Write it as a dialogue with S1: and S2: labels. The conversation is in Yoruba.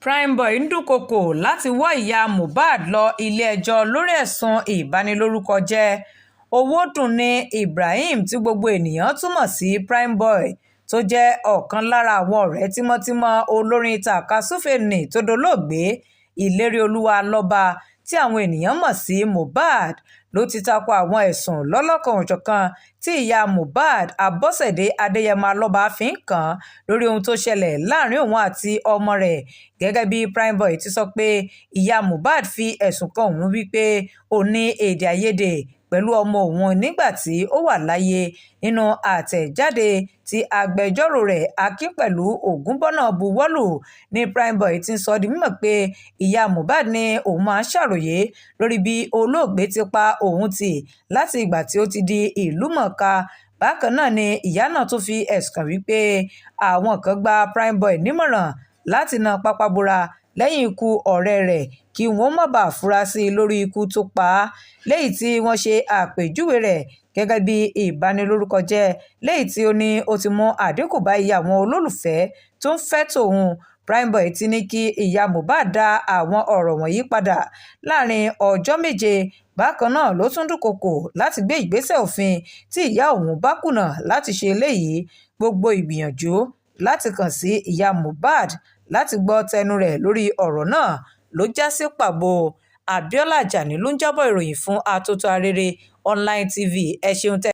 S1: Primeboy ń dúnkookò láti wọ ìyá Mohbad lọ ilé-ẹjọ́ lórí ẹ̀sùn ìbanilórúkọjẹ́ Owódùnní Ibrahim tí gbogbo èèyàn tún mọ̀ sí Primeboy, tó jẹ́ ọ̀kan lára àwọn ọ̀rẹ́ tímọ́tímọ́ olórin tàka-súfèé nni tó dolóògbé Ilerioluwa Lọ́ba tí àwọn èèyàn mọ̀ sí Mohbad, ló ti tako àwọn ẹ̀sùn lọ́lọ́kan-ò-jọ̀kan tí ìyá Mohbad, Abọ́sẹ̀dé Adéyẹmọ-Alọ́ba, fi ń kàn án lórí ohun tó ṣẹlẹ̀ láàrin òun àti ọmọ rẹ̀. Gẹ́gẹ́ bí Primeboy ti sọ pé ìyá Mohbad fi ẹ̀sùn kan òun wípé ó ní èdè-àìyedè pẹ̀lú ọmọ òun nígbà tí ó wà láyé. Nínú àtẹ̀jáde tí agbẹjọ́rò rẹ̀, Akínpẹ̀lú Ògúnbọ̀nà, buwọ́ lù ní Primeboy ti ń sọ di mímọ̀ pé ìyá Mohbad ní òun máa ń ṣàròyé lórí bí olóògbé ti pa òun tì láti ìgbà tí ó ti di ìlúmọ̀ọ́ká. Bákan náà ni ìyá náà tún fi ẹ̀sùn kàn wípé àwọn kan gba Primeboy nímọ̀ràn láti na pápá bora lẹ́yìn ikú ọ̀rẹ́ rẹ̀ kí wọ́n má bàa fura sí i lórí ikú tó pa á, léyìí tí wọ́n ṣe àpèjúwe rẹ̀ gẹ́gẹ́ bí ìbanilórúkọjẹ́, léyìí tí ó ní ó ti mú àdínkù bá iye àwọn olólùfẹ́ tó ń fẹ́ tòun. Primeboy ti ní kí ìyá Mohbad dá àwọn ọ̀rọ̀ wọ̀nyí padà láàrin ọjọ́ 7. Bákan náà ló tún dúnkookò láti gbé ìgbésẹ̀ òfin tí ìyá òun bá kùnà láti ṣe eléyìí. Gbogbo ìgbìyànjú láti kàn sí ìyá Mohbad láti gbọ́ tẹnu rẹ̀ lórí ọ̀rọ̀ náà ló já sí pàbó. Abiola Ajani ló ń jábọ̀ ìròyìn fún Atótó Arére Online TV. Ẹ ṣeun tẹ́